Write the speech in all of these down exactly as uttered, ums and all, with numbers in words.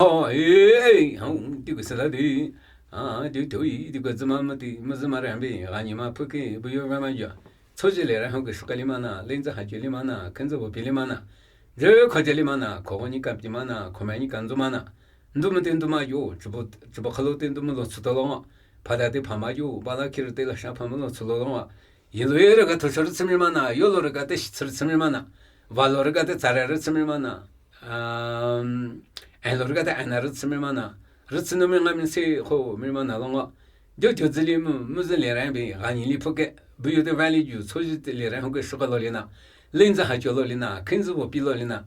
Hao, ee, hao, di ku sela di. A, di tu i, di ku zima ma di, ma zima ra bi, ga ni ma pu ke, bu yo ma ma ya. Cho ji le ra hao ke shu ka li ma na, len za ha ji li ma na, ken za bu bi li ma na. Je kho ji li ma na, kho ni ka bi ma na, kho ma ni ka nzu ma na. Ndu ma te ndu ma yo, ji bu, ji bu kha lo te ndu ma lo chu to lo. Pha da te pha ma yo, ba la ki re te la sha pha ma lo chu lo lo. Yi lo ye re ka to sha re chi mi ma na, yo lo re ka te shi chi re chi mi ma na. Va lo re ka te za re re chi mi ma na. Um, en lo re ka te en na re chi mi ma na. Re chi no mi nga mi se ho mi ma na lo ngo. Jo jo zi li mu, mu zi le ran bi, ga ni li pu ke. Bu yo te va li ju, cho ji te le ran ho ke shu ka lo li na. Len za ha jo lo li na, ken zi bo pi lo li na.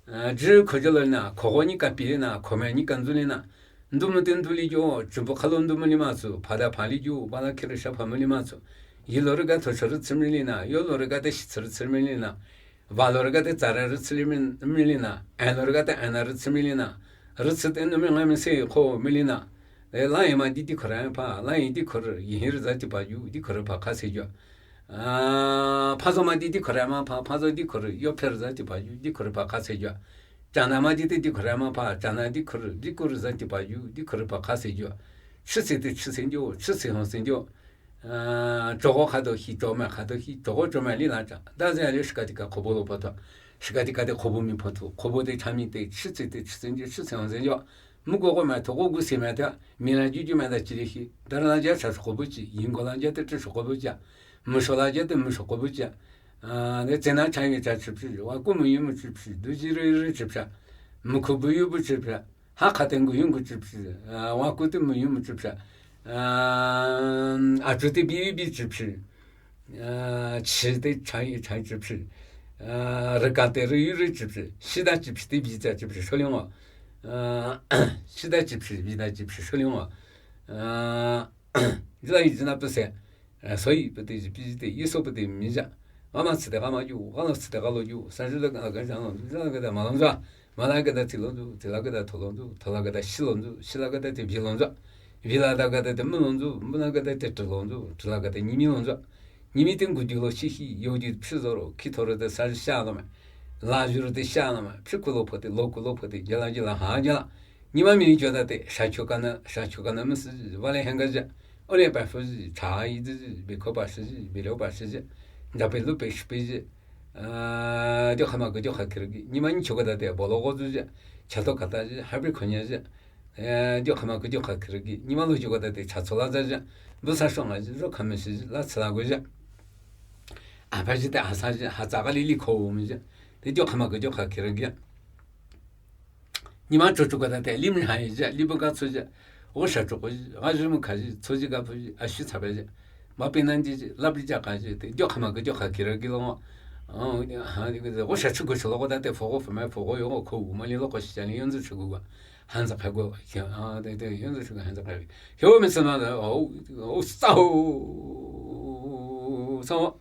A, ji kho jo lo li na, kho go ni ka pi li na, kho ma ni ka nzu li na. Ndu mu te ndu li jo, ji bu kha lo ndu mu li ma chu, pha da pha li jo, ba la ki re sha pha mu li ma chu. Yi lo re ka to sha re chi mi li na, yo lo re ka te shi chi re chi mi li na. Va lo re ka te za re re chi li mi, mi li na, en lo re ka te en na re chi mi li na, re chi te nu mi nga mi se kho mi li na, e, la yi ma di di kho re pha, la yi di kho re, yi hi re za di pa ju, di kho re pha kha se ju. A, pha zo ma di di kho re ma pha, pha zo di kho re, yo phe re za di pa ju, di kho re pha kha se ju. Cha na ma di te di kho re ma pha, cha na di kho re, di kho re za di pa ju, di kho re pha kha se ju. Chi se te chi se ju, chi se hon se ju. A, chogo kha do hi, chome kha do hi, chogo chome li la cha. Da ze le shika tika khobo lo pa to. Shika tika te khobo mi pa to. Khobo te cha mi te, chi tse te, chi tse nje, chi tse hon se nje. Mu go go ma to go gu se ma ta. Mi la ju ju ma da chi le hi. Da la ja cha khobo chi, yin go la ja te chi khobo ja. Mu sho la ja te mu sho khobo ja. A, ne tse na cha yi cha chi phi. Wa ku mu yu mu chi phi. Du ji re re chi phi. Mu ku bu yu bu chi phi. Ha kha te ngu yu ngu chi phi, a, wa ku te mu yu mu chi phi. A, a chu te bi bi chi phi. A, chi te cha yi cha chi phi. A, re ka te re yu re chi phi. Shi da chi phi te bi za chi phi. Sho li ngo. A, shi da chi phi, bi da chi phi. Sho li ngo. A, ji la yi ji na pe se. A, so yi pe te ji pi ji te, yi so pe te mi ja. Ga ma chi te ga ma ju, ga lo chi te ga lo ju. Sa ji la ga ga ja lo, ji la ga da ma lo ja. Ma la ga da ti lo ju, ti la ga da to lo ju, to la ga da shi lo ju, shi la ga da te bi lo ju. Bi la da ga da te mu lo ju, mu la ga da te ti lo ju, ti la ga da ni mi lo ju. Ni mi te ngu ju lo shi hi, yo ju phi zo ro, ki to ro te sa ji sha lo ma. La ju ro te sha lo ma, phi ku lo po te, lo ku lo po te, ja la ji la ha ja la. Ni ma mi jo da te, sha chu ka na, sha chu ka na mu si, va le hen ga ja. O le pa fu ji, cha yi ji, bi ko pa shi ji, bi lo pa shi ji. Ja pe lu pe shi pe ji. A, jo kha ma ko jo kha kir gi. Ni ma ni chu ka da te, bo lo go ju ji. Cha to ka ta ji, ha bi ko nya ji. A, jo kha ma ko jo kha kir gi. Ni ma lo chu ka da te, cha cho la ja ji. Bu sa shong a ji, ro kha me shi ji, la chi la go ji. A pa ji te, a sa ji, ha za ga li li ko mi ji. Te jo kha ma ko jo kha kir gi. Ni ma chu chu ka da te, li mi ha yi ja, li bu ka chu ja. O sha chu ko, ga ju mu ka ji, chu ji ga pu ji, a shi cha ba ji. Ma pe nan ji ji, la bi ja ka ji, te jo kha ma ko jo kha kir gi lo ngo. O, ha, o sha chu ko chu lo ko da te, fo ko fo ma, fo ko yo ko, ko ma li lo ko shi ja ni yon zu chu ko ga. Han za ka go, ya, a, te, te, yon zu chu ko han za ka. Yo me sa na da, o, o sa o, sa o.